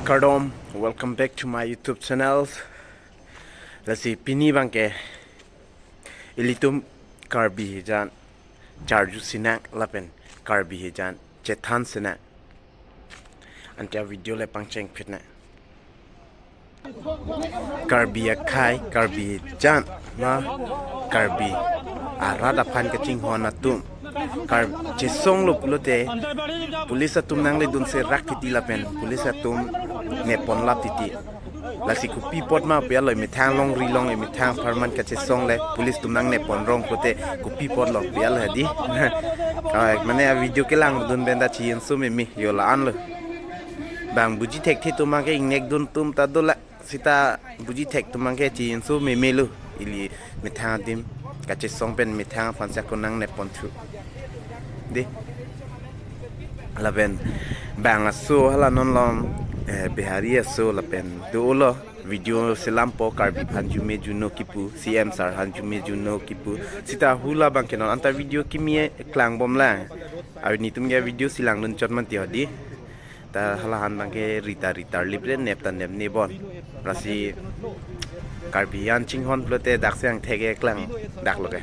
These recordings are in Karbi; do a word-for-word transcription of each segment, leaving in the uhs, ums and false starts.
Kardom, welcome back to my YouTube channel. Lasi pini abangke ilitum Karbi hijan charju sinang lapen Karbi hijan chethan sinang. Ante avideo le pangcheng phit nang. Karbi akhei, Karbi hijan ma Karbi arat aphan kachinghon atum Kar chesonglo pulote police atum nangledun serak titi lapen police atum nepon lap titi. Lasi kopi apot ma pu alo, emethang longri along, emethang apharman kachesong le police atum nangnepon rong pulote kopi apotlo pu alo hadi. Ah, mane avideo kelangdun pen ta chinghonso meme, yo la-anlo. Bang buji thekthe atum abangke ingnek dun atum ta dolang, seta buji thek atum abangke chinghonso memelo, ili methang adim kachesong pen methang aphan si ako nangnepon thu. Dei. Lapen bang aso hala non along, eh, Bihari aso lapen dolo video selampo Karbi aphan jume juno kipu, C M sir aphan jume juno kipu. Seta hula abangke non anta video kimi klangbomlang. Avi nelitum ke video si langdun chot mati hadi. Ta halahan abangke rita rita lip le nep ta nep ne bon. Lasi Karbi an chinghon pulote dak si angthek keklang daklo ke.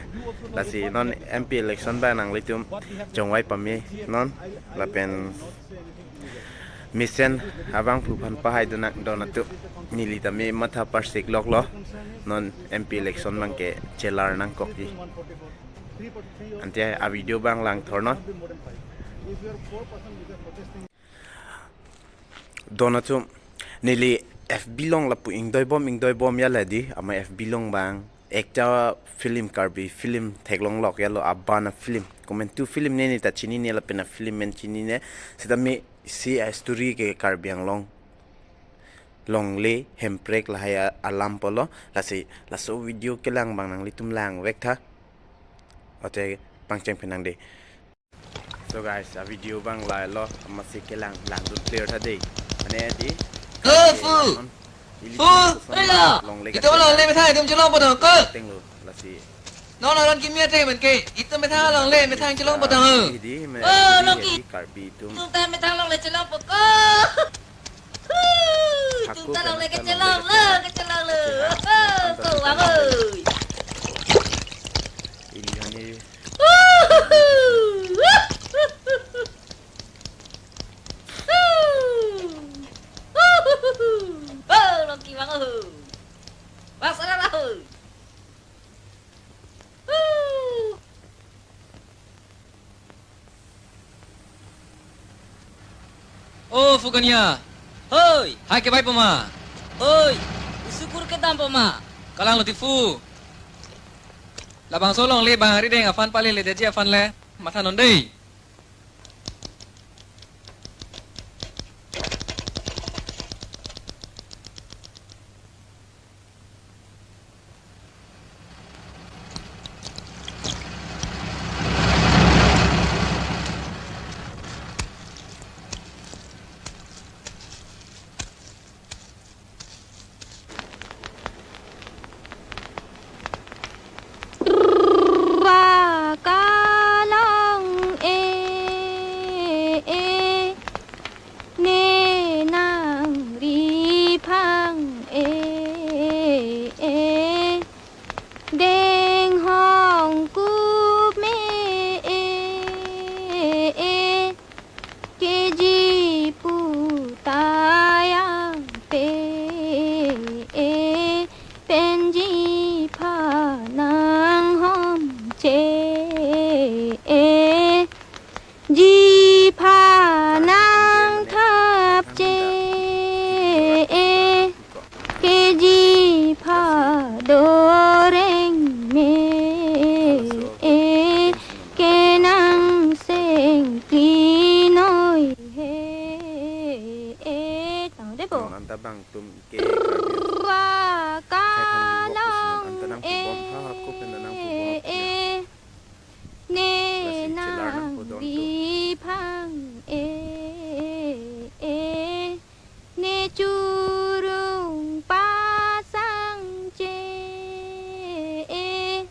Lasi non M P election abang nanglitum chongvai pame non lapen mesen abang pu aphan pahai dun nang don atum. Neli tame matha parsik loklo, non M P election abangke chelar nangkokji. Ante avideo abang langthor non. Don atum, neli F B along lapu ingdoibom ingdoibom ya ladi, ama F B along abang ekta film, Karbi film theklonglok yalo, Aban afilm. Komantu film ne neta chinine lapen afilm men chinine. Seta mesi astory ke Karbi Anglong longle hemprek lahai a-, alam pulo. Lasi laso video kelang abang nanglitum langvek tha. Ante pangcheng phit nang dei. So guys, avideo abang lahelo, amatsi kelang langdun clear tha dei. Ane dei. Oh, Fu! Fu! Ela! Longle itum longle methang itum chelongpo tangko. Tenglo, lasi. Non aron kimi ate man ke, itum methang longle methang chelongpo tangko. Dei, me-, oh, dei, Longki. Dei, Karbi atum. Itum ta methang longle chelongpo ko. Hu! Itum ta longle kechelonglo, kechelonglo. Ho, ho, ho, ho. Ini hanya Oh, Longki vang oh. Vang sana lah oh. Oh, Fukania. Hoi. Hai kevaipo ma. Hoi. Usukur kedampo ma. Kalanglo ti Fu. Labangso longle bang arideng aphan pale le deji aphan le matha non dei. Ra kalong e, e, ne nangri phang e, e, deng hong kup me e, e, keji pu tayang pe e, penji pha nanghom che e, ji pha nangthap che e, keji pha doreng me e, kenangseng klinoi he e. Tang dei po. Anta bang atum ke Karbi. Ra kalong e, e, ne nangri phang e, e, ne churung pasang che e,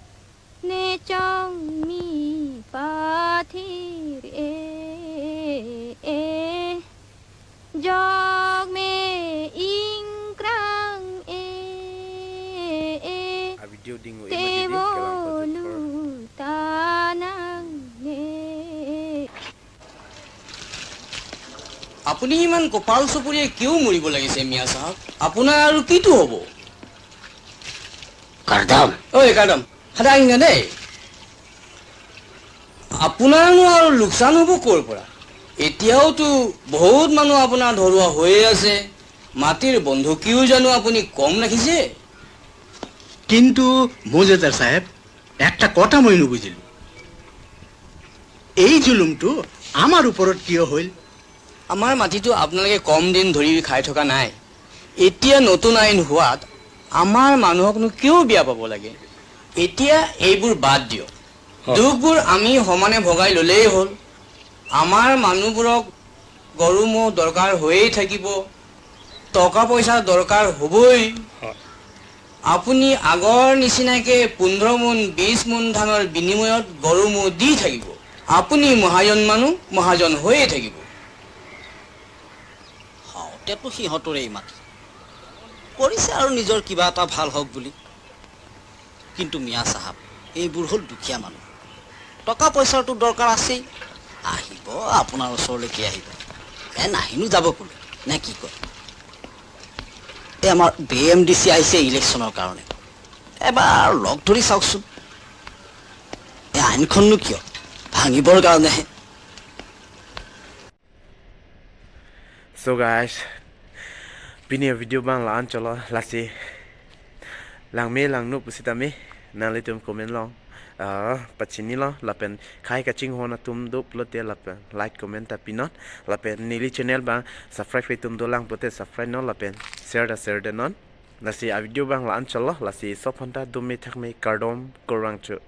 ne chongmi pathir e, e, jok me Dingo, এ মাটি দি কেলাং পাত জোখৰ। আপুনি ইমান কপাল চুপুৰীয়া কিয় মৰিব লাগিছে মিয়া চাহাব? আপোনাৰ আৰু কিটো হ'ব? কাৰ্ডাম। ঐ কাৰ্ডাম, সাদা আহিনা দেই। আপোনাৰনো আৰু লোকচান হ'ব ক'ৰ পৰা? এতিয়াওতো বহুত মানুহ আপোনাৰ ধৰুৱা হৈয়ে আছে। মাটিৰ বন্ধকীও জানো আপুনি কম ৰাখিছে? কিন্তু মৌজাদাৰ চাহেব, একটা কথা মই নুবুজিলো, এই জুলুমটো আমাৰ ওপৰত কিয় হ'ল? আমাৰ মাটিটো আপোনালোকে কম দিন ধৰি খাই থকা নাই। এতিয়া নতুন আইন হোৱাত আমাৰ মানুহকনো কিয় বেয়া পাব লাগে? এতিয়া এইবোৰ বাদ দিয়ক। হয়। দুখবোৰ আমি সমানে ভগাই ল'লেই হ'ল। আমাৰ মানুহবোৰক গৰু ম'হ দৰকাৰ হৈয়ে থাকিব, টকা পইচা দৰকাৰ হ'বই। হয়। আপুনি আগৰ নিচিনাকে পোন্ধৰ মোন, বিশ মোন ধানৰ বিনিময়ত গৰু ম'হ দি থাকিব। আপুনি মহাজন মানুহ, মহাজন হৈয়ে থাকিব। হওঁতেতো সিহঁতৰেই মাটি। কৰিছে আৰু নিজৰ কিবা এটা ভাল হওক বুলি। কিন্তু মিয়া চাহাব, এইবোৰ হ'ল দুখীয়া মানুহ। টকা পইচাৰতো দৰকাৰ আছেই। আহিব, আপোনাৰ ওচৰলৈকে আহিব। এ নাহিনো যাব কোনে, নে কি কয়? এই আমাৰ বি এম ডি চি আহিছে ইলেকশ্যনৰ কাৰণে। এবাৰ লগ ধৰি চাওকচোন। এই আইনখননো কিয়? ভাঙিবৰ কাৰণেহে। So guys, pini video abang la-an cholo, lasi langme langno pusitame nanglitum comment along, ah, pachinilo lapen khei kachinghon atum do pulote lapen like comment ta pinon, lapen neli channel abang subscribe itum dolang pulote subscribe non lapen share ta share de non. Lasi a video abang la-an cholo, lasi sophonta dome thakme kardom kurvangthu.